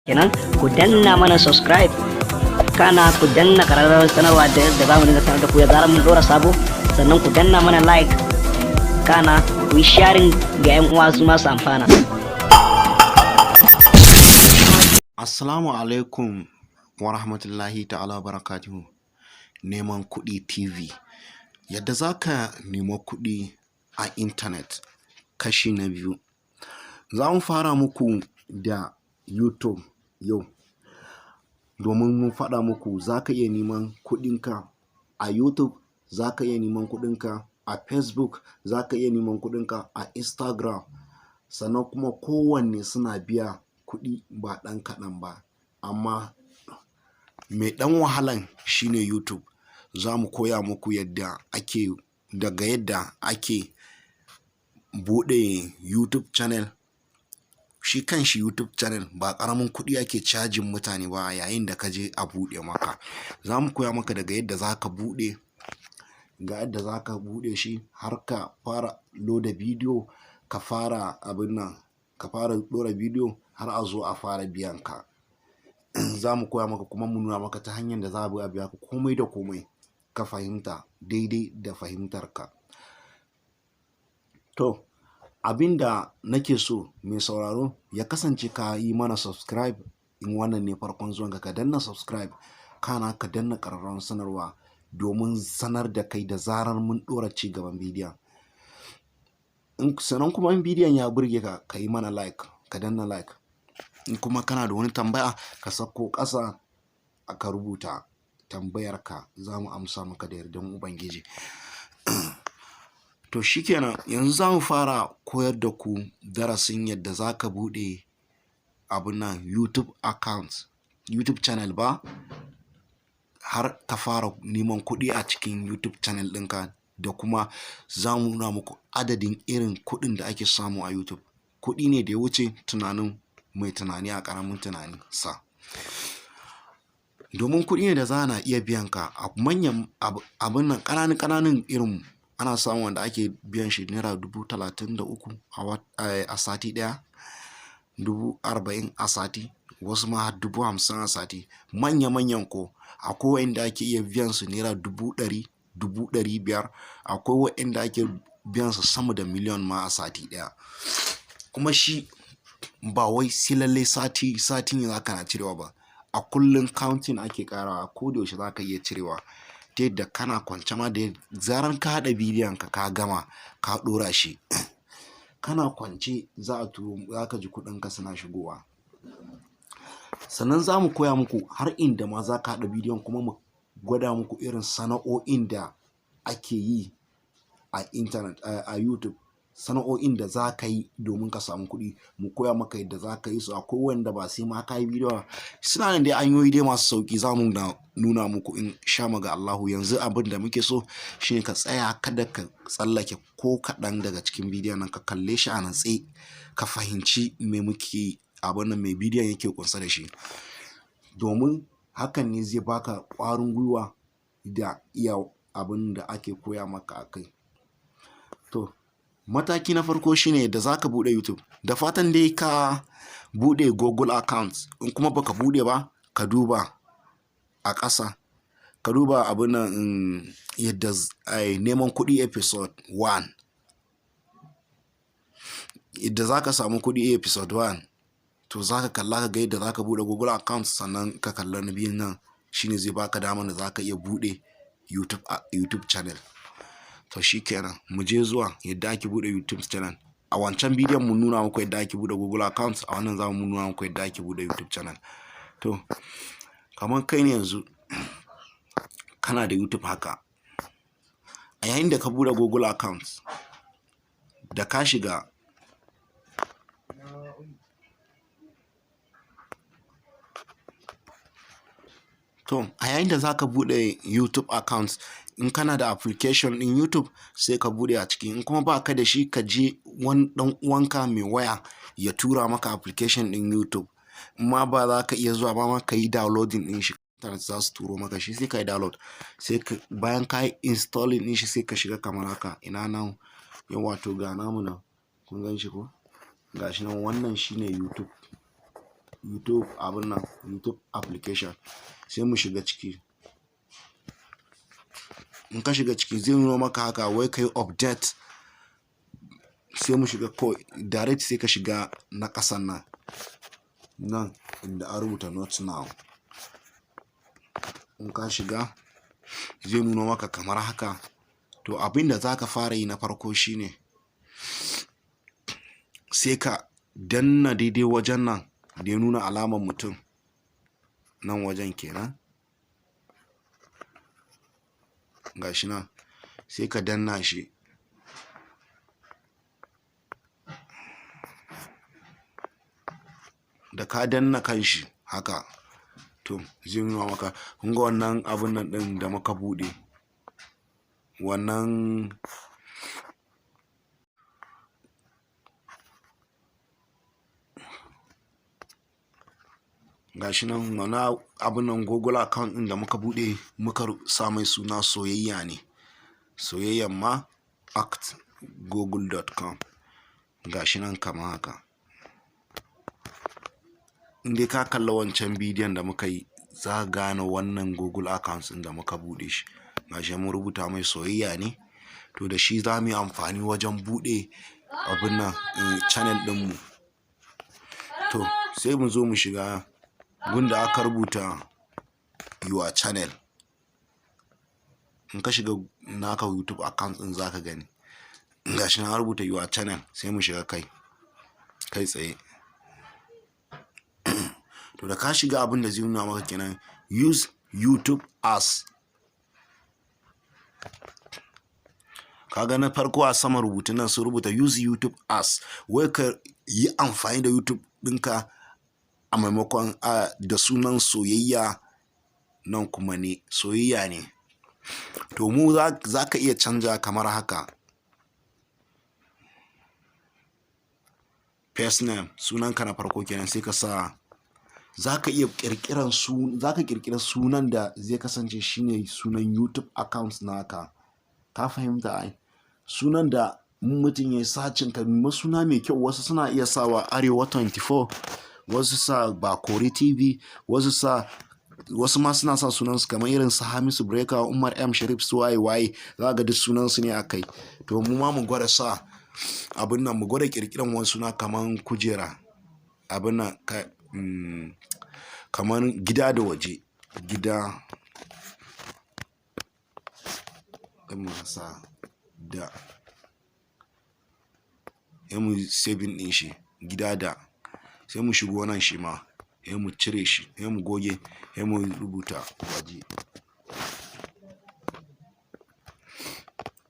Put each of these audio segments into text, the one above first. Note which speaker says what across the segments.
Speaker 1: Kenan ku danna mana subscribe, kana ku danna kararrawar sanarwa da yadda za mu dinga sanar da ku da zarar mun dora sabo. Sannan ku danna mana like, kana ku yi sharing ga 'yan uwa su masu amfana.
Speaker 2: Assalamu alaikum wa rahmatullahi ta'ala barakatuhu. Neman Kuɗi TV. Yadda za ka nema kuɗi a intanet kashi na biyu. Za mu fara muku da YouTube yau. Domin mun faɗa muku za ka iya neman kuɗinka a YouTube, za ka iya neman kuɗinka a Facebook, za ka iya neman kuɗinka a Instagram. Sannan kuma kowanne suna biya kuɗi ba ɗan kaɗan ba. Amma mai ɗan wahalan shine YouTube. Za mu koya muku yadda ake, daga yadda ake buɗe YouTube channel. Shi kanshi YouTube channel ba ƙaramin kuɗi ake cajin mutane ba yayin da ka je a buɗe maka. Za mu koya maka daga yadda za ka buɗe, ga yadda za ka buɗe shi har ka fara loda bidiyo, ka fara abin nan, ka fara ɗora bidiyo har a zo a fara biyan ka. Za mu koya maka kuma mu nuna maka ta hanyar da za a bi a biya ka, komai da komai ka fahimta daidai da fahimtar ka. To, abin da nake so mai sauraro ya kasance ka yi mana subscribe. In wannan ne farkon zuwanka, ka danna subscribe, kana ka danna ƙararrawar sanarwa domin sanar da kai da zarar mun ɗora ci gaban bidiyon. Sannan kuma in bidiyon ya burge ka, ka yi mana like, ka danna like. In kuma kana da wani tambaya, ka sauko ƙasa ka rubuta tambayarka, za mu amsa maka da yardan Ubangiji. To shikenan, yanzu za mu fara koyar da ku darasin yadda za ka buɗe abun nan, YouTube account, YouTube channel ba, har ka fara neman kuɗi a cikin YouTube channel ɗinka, da kuma za mu nuna muku adadin irin kuɗin da ake samu a YouTube. Kuɗi ne da ya wuce tunanin mai tunani a ƙaramin tunani sa. Domin kuɗi ne da za na iya biyan ka a manyan abun nan, ƙananun ƙananun irin ana samun wanda ake biyan shi naira 33,000 a sati ɗaya, 40,000 a sati, wasu ma har 50,000 a sati. Manya manyan ko akwai wa'inda ake iya biyan su naira 100,000, 500,000, akwai wa'inda ake biyan su sama da miliyan ma a sati ɗaya. Kuma shi ba wai sai lallai sati sati ne za ka na cirewa ba. A kullum counting ake ƙarawa, ko da yaushe za ka iya cirewa. Ta yadda kana kwance ma, da zaran ka haɗa bidiyon ka, ka gama ka ɗora shi, kana kwance za a turo, za ka ji kuɗinka suna shigowa. Sannan za mu koya muku har inda ma za ka haɗa bidiyon, kuma mu gwada muku irin sana'o'in da ake yi a intanet, a YouTube. Sana'o'in da za ka yi domin ka samu kuɗi, mu koya maka yadda za ka yi su. Akwai wanda ba sai ma ka yi bidiyo ba. Suna nan dai hanyoyi dai masu sauƙi, za mu nuna muku in sha ga Allahu. Yanzu abin da muke so shine ka tsaya, kada ka tsallake ko kaɗan daga cikin bidiyon nan, ka kalle shi a natse, ka fahimci me muke abun nan, me bidiyon yake ƙunsa da shi. Domin hakan ne zai baka ƙwarin gwiwa da iya abin da ake koya maka a kai. To, mataki na farko shine yadda za ka buɗe YouTube. Da fatan dai ka buɗe Google account. In kuma baka buɗe ba, ka duba a ƙasa. Ka duba abun nan, yadda neman kuɗi episode 1. Yadda za ka samu kuɗi episode 1. To za ka kalla ka ga yadda za ka buɗe Google account, sannan ka kalla na biyun nan, shine zai baka damar da za ka iya buɗe YouTube channel. To shikenan, mu je zuwa yadda ake buɗe YouTube channel. A wancan bidiyon mun nuna muku yadda ake buɗe Google account, a wannan za mu nuna muku yadda ake buɗe YouTube channel. To, kamar kai ne yanzu kana da YouTube haka. A yayin da ka buɗe Google account, da ka shiga, to a yayin da za ka buɗe YouTube account, in kana da application ɗin YouTube sai ka buɗe a ciki. In kuma ba ka da shi, ka je wani ɗan uwanka mai waya ya tura maka application ɗin YouTube. In ma ba za ka iya zuwa ba ma, ka yi downloading ɗin shi. Internet za su turo maka shi, sai ka yi download. Sai ka, bayan ka yi installing ɗin shi, sai ka shiga kamar haka. Ina nan? Yauwa, to ga namu nan. Kun gan shi ko? Ga shi nan, wannan shine YouTube YouTube, abin nan, YouTube application. Sai mu shiga ciki. In ka shiga ciki, zai nuna maka haka, wai kai update. Sai mu shiga ko direct, sai ka shiga na ƙasan nan, nan inda an rubuta "Not now". In ka shiga, zai nuna maka kamar haka. To, abin da za ka fara yi na farko shine sai ka danna daidai wajen nan da ya nuna alamar mutum, nan wajen kenan, gashi nan, sai ka danna shi. Da ka danna kan shi haka, to zai nuna maka, kun ga wannan abun nan ɗin da muka buɗe, wannan. Gashi nan, wani abun nan, Google account ɗin da muka buɗe, muka sa mai suna soyayya ne, soyayyan ma @google.com. Gashi nan kamar haka. In dai ka kalla wancan bidiyon da muka yi, za ka gane wannan Google account ɗin da muka buɗe shi. Gashi mun rubuta mai soyayya ne. To, da shi za mu yi amfani wajen buɗe abun nan, channel ɗinmu. To, sai mu zo mu shiga gunda aka rubuta "Your channel". In ka shiga naka YouTube account ɗin, za ka gani gashi nan an rubuta "Your channel". Sai mu shiga kai tsaye. To, da ka shiga, abin da zai nuna maka kenan, "Use YouTube as". Kaga na farko a sama, rubutun nan sun rubuta "Use YouTube as", wai ka yi amfani da YouTube ɗinka a maimakon da sunan soyayya, nan kuma ne soyayya ne. To, mu za ka iya canja kamar haka: first name, sunanka na farko kenan, sai ka sa. Za ka iya ƙirƙiran su, za ka ƙirƙira sunan da zai kasance shine sunan YouTube account naka. Ka fahimta ai? Sunan da mutum ya yi searching, ka nemi suna mai kyau. Wasu suna iya sawa Arewa 24, wasu sa Bakori TV, wasu sa, wasu ma suna sa sunansu kamar irin su Hamisu Breaker, Umar M Sharif, su waye waye, za ga duk sunansu ne a kai. To, mu ma mu gwada sa abin nan, mu gwada ƙirƙiran wani suna kamar kujera, abin nan, kamar gida da waje, gida mu sa da, sai mu saving ɗin shi, gida da. Sai mu shigo nan shi ma, sai mu cire shi, sai mu goge, sai mu rubuta waje.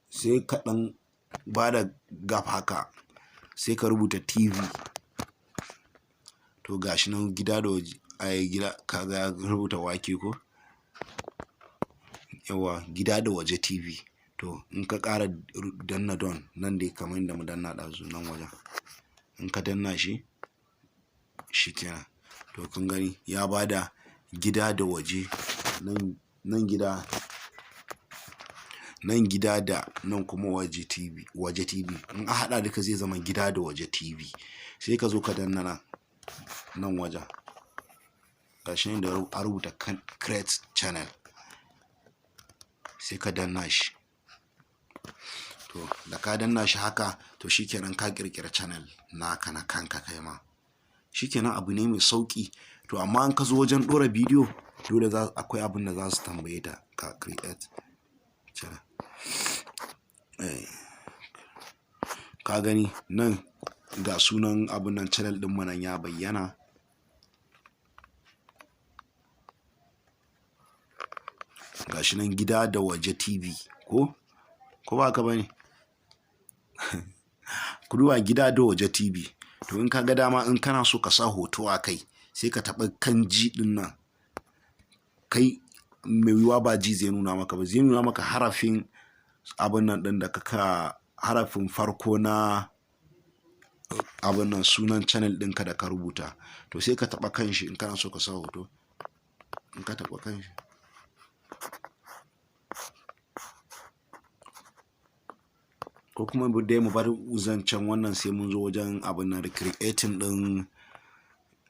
Speaker 2: Sai ka ɗan ba da gap haka, sai ka rubuta TV. To, gashi nan, gida da waje, ai gida, kaga ya rubuta wake ko? Yawa, gida da waje TV. To, in ka ƙara danna don nan dai, kamar yadda mu danna ɗazu nan wajen, in ka danna shi, shikenan. To, kun gani, ya bada gida da waje nan, nan gida, nan gida da, nan kuma waje TV, waje TV. In a haɗa duka, zai zama gida da waje TV. Sai ka zo ka danna nan, nan wajen, gashi nan da a rubuta "Create channel", sai ka danna shi. To, da ka danna shi haka, to shikenan, ka ƙirƙiri channel naka na kanka kai ma. Shikenan, abu ne mai sauƙi. To, amma in ka zo wajen ɗora bidiyo, dole za akwai abin da za su tambaye ta ka create channel. Ka gani nan, ga sunan abun nan, channel ɗin mu nan ya bayyana. Gashi nan, gida da waje TV, ko ba haka bane? Ku duba, gida da waje TV. To, in ka ga dama, in kana so ka sa hoto a kai, sai ka taɓa kan G ɗin nan. Kai mai yiwuwa ba G zai nuna maka ba, zai nuna maka harafin abun nan ɗin da ka harafin farko na abun nan, sunan channel ɗinka da ka rubuta. To, sai ka taɓa kan shi in kana so ka sa hoto. In ka taɓa kan shi, ko kuma dai mu bar zancen wannan sai mun zo wajen abun nan, creating ɗin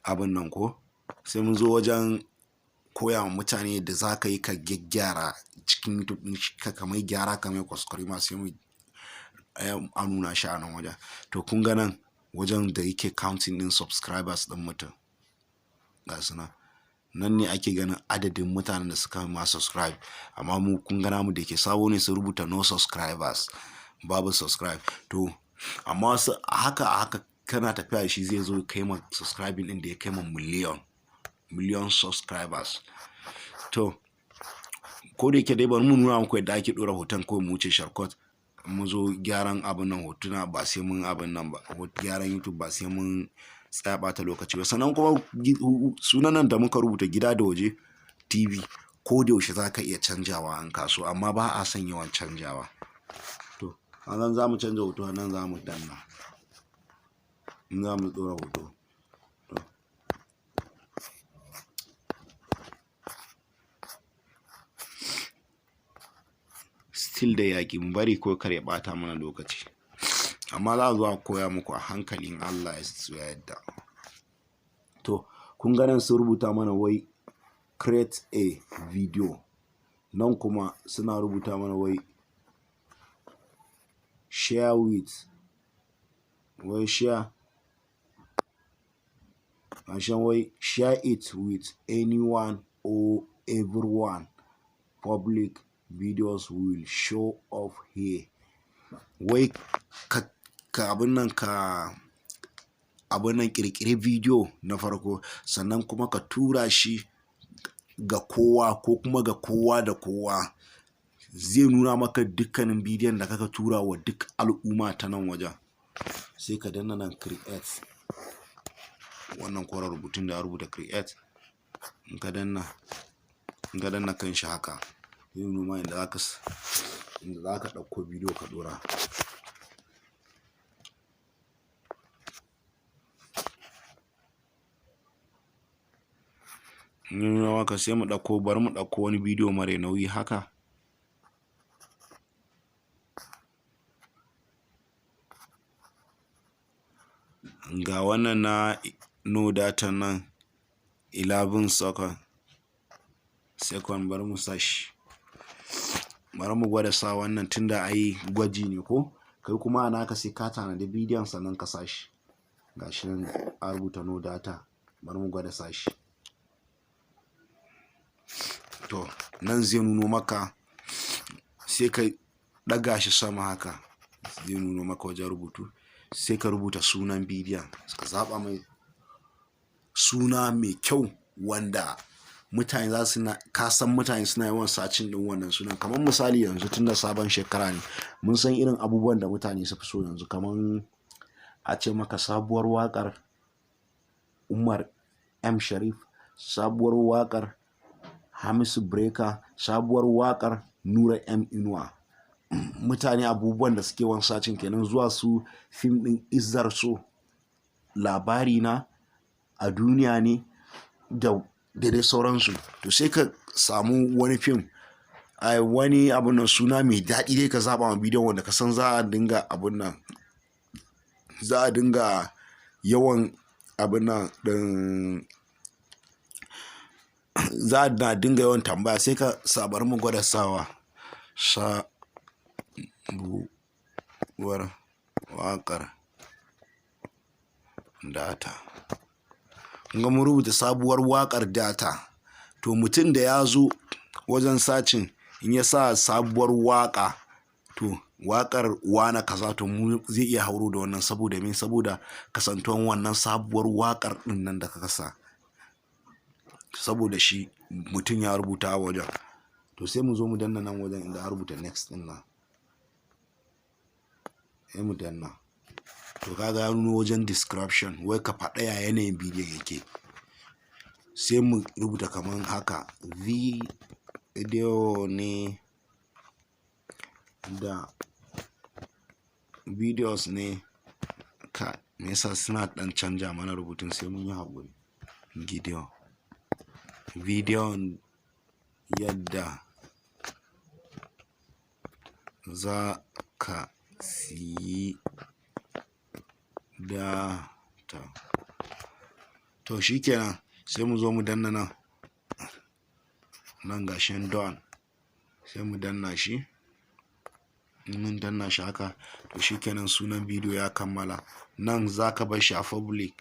Speaker 2: abun nan ko. Sai mun zo wajen koya wa mutane da za ka yi ka gyaggyara cikin YouTube ɗin ka, ka mai gyara, ka mai kwaskwarima, sai mu a nuna shi a nan wajen. To, kun ga nan wajen da yake counting ɗin subscribers ɗin mutum, ga su nan. Nan ne ake ganin adadin mutanen da suka ma subscribe. Amma mu, kun ga namu da ke sabo ne, su rubuta "no subscribers", babu subscribe. To, amma wasu a haka a haka kana tafiya, shi zai zo kai ma subscribing ɗin da ya kai ma miliyon miliyon subscribers. To, ko da yake dai, bari mu nuna muku yadda ake ɗora hoton ko mu wuce shortcut. Mu zo gyaran abin nan hotuna, ba sai mun abin nan ba, gyaran YouTube ba sai mun tsaya ɓata lokaci ba. Sannan kuma sunan nan da muka rubuta, Gida da Waje TV, ko da yaushe za ka iya canjawa in ka so, amma ba a son yawan canjawa. To, a nan za mu canza hoto, nan za mu danna in za mu ɗora hoto. To, still da yaƙi, mu bari ko kar ya ɓata mana lokaci, amma za a zo a koya muku a hankali in Allah ya so ya yarda. To, kun ga nan sun rubuta mana wai "create a video", nan kuma suna rubuta mana wai "share with", wai share, gashi wai "share it with anyone or everyone, public videos will show up here". Wai ka abin nan, ka abin nan, ƙirƙiri bidiyo na farko, sannan kuma ka tura shi ga kowa ko kuma ga kowa da kowa. Zai nuna maka dukkanin bidiyon da kaka tura wa duk al'umma ta nan wajen. Sai ka danna nan "create", wannan koren rubutun da ya rubuta "create". In ka danna kan shi haka, zai nuno ma inda zaka ɗauko bidiyo ka ɗora. In ya nuno maka, sai mu ɗauko, bari mu ɗauko wani bidiyo mara nauyi haka. Ga wannan na no data nan, 11 second, bari mu sa shi, bari mu gwada sa wannan, tunda ai gwaji ne. Ko kai kuma a naka sai ka tanadi bidiyon sannan ka sa shi. Ga shi nan a rubuta "no data", bari mu gwada sa shi. To, nan zai nuno maka, sai ka ɗaga shi sama haka, zai nuno maka wajen rubutu. Sai ka rubuta sunan bidiyon, ka zaɓa mai suna mai kyau wanda mutane za su na, ka san mutane suna yawan searching ɗin wannan sunan. Kamar misali yanzu, tunda sabon shekara ne, mun san irin abubuwan da mutane su fi so yanzu, kamar a ce maka sabuwar waƙar Umar M Sharif, sabuwar waƙar Hamisu Breaker, sabuwar waƙar Nura M Inuwa. Mutane abubuwan da suke yawan searching kenan, zuwa su fim ɗin Izzar So, Labari Na, A Duniya Ne, da dai sauransu. To, sai ka samu wani fim, ai wani abun nan, suna mai daɗi dai ka zaɓa ma bidiyon wanda ka san za a dinga abun nan, za a dinga yawan abun nan ɗin, za a na dinga yawan tambaya. Sai ka sa, bari mu gwada sawa, sabuwar waƙar data. Kun ga mun rubuta sabuwar waƙar data. To, mutum da ya zo wajen searching, in ya sa sabuwar waƙa, to waƙar wane kaza, to mu zai iya hauro da wannan. Saboda me? Saboda kasantuwan wannan sabuwar waƙar ɗin nan da ka sa, saboda shi mutum ya rubuta a wajen. To, sai mu zo mu danna nan wajen inda a rubuta "next" ɗin nan, sai mu danna. To, kaga ya nuno wajen description, wai ka faɗa ya yanayin bidiyon yake. Sai mu rubuta kaman haka: video ne da videos ne ka. Me yasa suna ɗan canja mana rubutun? Sai mun yi haƙuri. Video, bidiyon yadda za ka siyi data. To, shikenan. Sai mu zo mu danna nan, nan gashi nan, done. Sai mu danna shi. In mun danna shi haka, to shikenan, sunan bidiyo ya kammala. Nan zaka bar shi a public.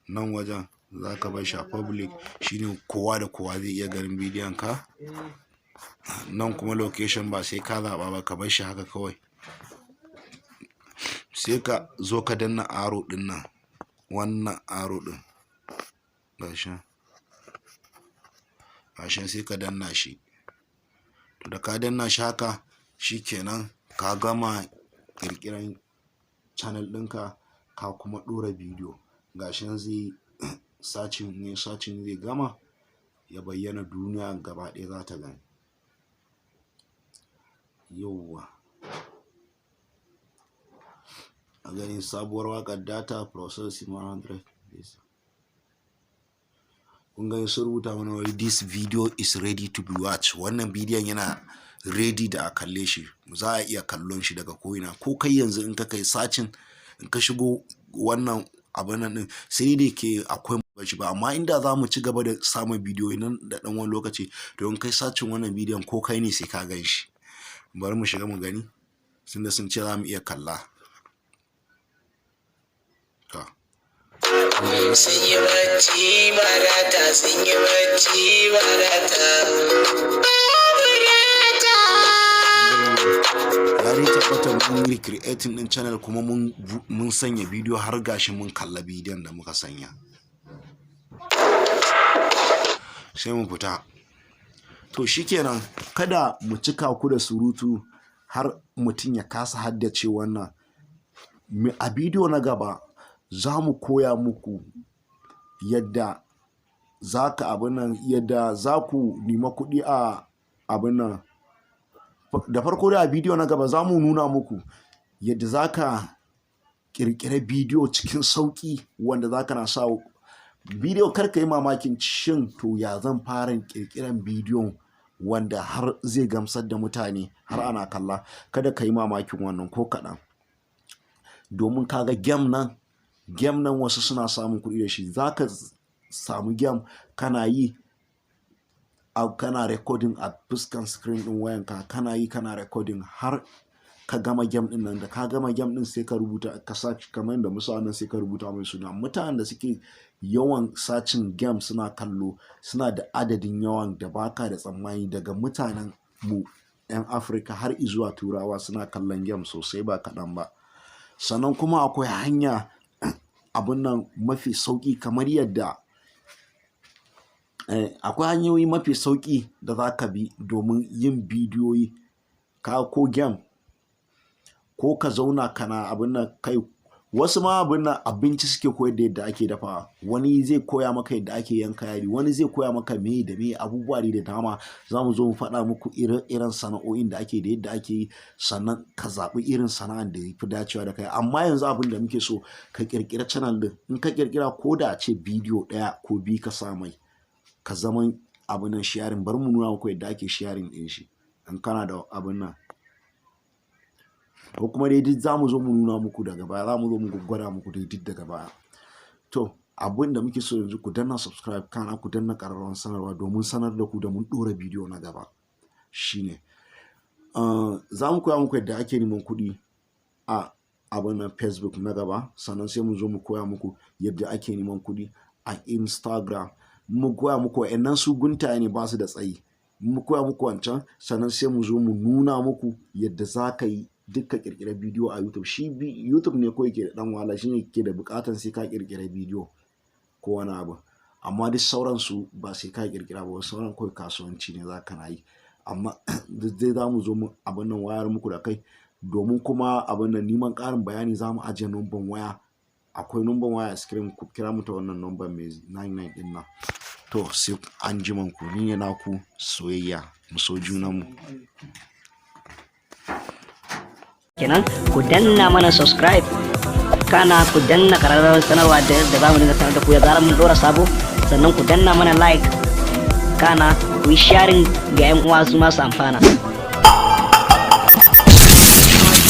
Speaker 2: Nan wajen zaka bar shi a public, shine kowa da kowa zai iya ganin bidiyon ka. Nan kuma location ba sai ka zaɓa ba, ka bar shi haka kawai. Sai ka zo ka danna arrow ɗin nan, wannan arrow ɗin, gashi nan, gashi nan, sai ka danna shi. To, da ka danna shi haka, shikenan, ka gama ƙirƙiran channel ɗinka, ka kuma ɗora bidiyo. Gashi nan zai searching ne, searching zai gama ya bayyana, duniya gaba ɗaya za ta gani. Yauwa, a gani sabuwar waƙar data processing 100. Kun gani, sun rubuta mana wai "This video is ready to be watched." Wannan bidiyon yana ready da a kalle shi, za a iya kallon shi daga ko'ina. Ko kai yanzu in ka kai searching, in ka shigo wannan abun nan ɗin, sai dai ke akwai shi ba, amma inda za mu ci gaba da samun bidiyo nan da ɗan wani lokaci, to in kai searching wannan bidiyon, ko kai ne sai ka gan shi. Bari mu shiga mu gani, tunda sun ce za mu iya kalla. To.
Speaker 3: Sun yi bacci barata, sun yi bacci barata, babu data.
Speaker 2: Ya dai tabbata mun recreating din channel, kuma mun sanya bidiyo, har gashi mun kalla bidiyon da muka sanya. Sai mu fita. To shikenan, kada mu cika ku da surutu har mutum ya kasa haddace wannan. A bidiyo na gaba za mu koya muku yadda za ka abin nan, yadda za ku nema kuɗi a abin nan. Da farko da a bidiyo na gaba za mu nuna muku yadda za ka ƙirƙira bidiyo cikin sauƙi, wanda za ka na sa bidiyo. Kar ka yi mamakin shin to ya zan fara ƙirƙiran bidiyon wanda har zai gamsar da mutane har ana kalla. Kada ka yi mamakin wannan ko kaɗan, domin kaga game nan, game nan wasu suna samun kuɗi da shi. Za ka samu game kana yi, kana recording a fuskan screen ɗin wayanka, kana yi kana recording har ka gama game ɗin nan. Da ka gama game ɗin, sai ka rubuta, ka sa kamar yadda musa nan, sai ka rubuta mai suna. Mutanen da suke yawan searching game suna kallo suna da adadin yawan da baka da tsammani, daga mutanen mu 'yan Afirka har izuwa Turawa suna kallon game sosai, ba kaɗan ba. Sannan kuma akwai hanya abun nan mafi sauƙi, kamar yadda akwai hanyoyi mafi sauƙi da za ka bi domin yin bidiyoyi ka ko game, ko ka zauna kana abun nan. Kai, wasu ma abun nan abinci suke koyar da yadda ake dafawa. Wani zai koya maka yadda ake yanka yadi, wani zai koya maka me da me, abubuwa da dama. Za mu zo mu faɗa muku irin sana'o'in da ake da yadda ake yi, sannan ka zaɓi irin sana'an da yafi dacewa da kai. Amma yanzu abin da muke so, ka ƙirƙira channel ɗin. In ka ƙirƙira, ko da a ce bidiyo ɗaya ko biyu ka sa mai, ka zama abun nan sharing. Bari mu nuna muku yadda ake sharing ɗin shi in kana da abun nan, ko kuma dai duk za mu zo mu nuna muku daga baya, za mu zo mu gwada muku dai duk daga baya. To, abin da muke so yanzu, ku danna subscribe, kana ku danna ƙararrawar sanarwa domin sanar da ku da mun ɗora bidiyo na gaba. Shine za mu koya muku yadda ake neman kuɗi a abin nan Facebook na gaba. Sannan sai mu zo mu koya muku yadda ake neman kuɗi a Instagram. Mu koya muku wa'annan, su guntaye ne, ba su da tsayi. Mu koya muku wancan, sannan sai mu zo mu nuna muku yadda za ka yi duk ka ƙirƙira bidiyo a YouTube. Shi YouTube ne kawai ke da ɗan wahala, shi ne ke da buƙatan sai ka ƙirƙira bidiyo ko wani abu, amma duk sauran su ba sai ka ƙirƙira ba. Sauran kawai kasuwanci ne za ka na yi. Amma duk dai za mu zo mu abin nan wayar muku da kai. Domin kuma abin nan neman ƙarin bayani, za mu ajiye numban waya. Akwai numban waya a screen, ku kira mu ta wannan numban mai 99 ɗin nan. To, sai an ku. Ni ne naku soyayya, mu so junanmu.
Speaker 1: Kenan ku danna mana subscribe, kana ku danna kararrawar sanarwa da yadda za mu dinga sanar da ku da zarar mun dora sabo. Sannan ku danna mana like, kana ku yi sharing ga 'yan uwa su masu amfana.